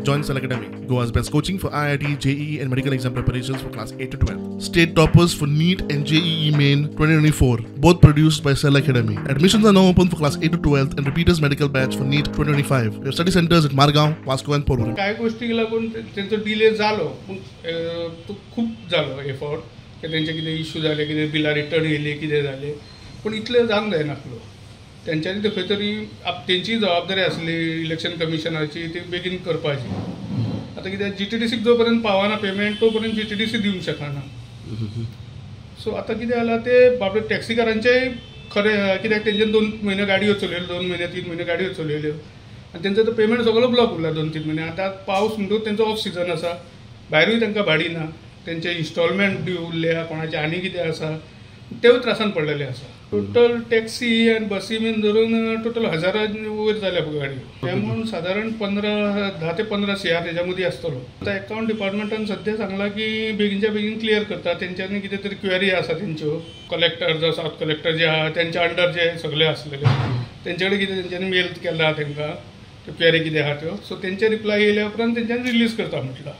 Join Cell Academy, Goa's best coaching for IIT, JEE and medical exam preparations for class 8 to 12. State toppers for NEET and JEE Main 2024, both produced by Cell Academy. Admissions are now open for class 8 to 12 and repeaters medical batch for NEET 2025. We have study centers at Margao, Vasco and Porvorim. कांय गोष्टीक लागून तेंचो delay जालो, पूण तो खूब जालो effort की तेंचे कितें इश्यू जाले, कितें बिलां रिटर्न येयली, कितें जालें, पूण इतलें जावंक जायनासलो. तेंच्यांनी ते खंय तरी तेंची जबाबदारी आसली इलेक्शन कमिशनाची, ती बेगीन करपाची. आतां कितें जीटीडीसीक जो पर्यंत पावना पेमेंट तो पर्यंत जीटीडीसी दिवंक शकना. सो आतां कितें जालां ते बाबडे टॅक्सीकारांचेय खरें, कित्याक तेंच्यान 2 म्हयने गाडयो चलयल्यो, 2 म्हयने 3 म्हयने गाडयो चलयल्यो आनी तेंचो तो पेमेंट सगळो ब्लॉक उरला 2-3 म्हयने. आतां पावस म्हणटकूच तेंचो ऑफ सिजन आसा, भायरूय तांकां भाडी ना, तेंचे इन्स्टॉलमेंट ड्यू उरल्या, कोणाचें आनी कितें आसा, तेवूय त्रासान पडलेले आसा. टोटल टॅक्सी आनी बसी बीन धरून टोटल 1000 वयर जाल्या गाडयो. ते म्हणून सादारण 10 ते 15 CR तेच्या मदीं आसतलो. आतां एकावंट डिपार्टमेंटान सद्या सांगलां की बेगीनच्या बेगीन क्लियर करता. तेंच्यांनी कितें तरी क्वेरी आसा तेंच्यो, कलेक्टर जावं सावथ कलेक्टर जे आहा तेंच्या अंडर जे सगळे आसलेले तेंचे कडेन कितें तेंच्यांनी मेल केला तेंकां, त्यो क्वेरी कितें आहा त्यो. सो तेंचे रिप्लाय येयल्या उपरांत तेंच्यांनी रिलीज करता म्हटलां.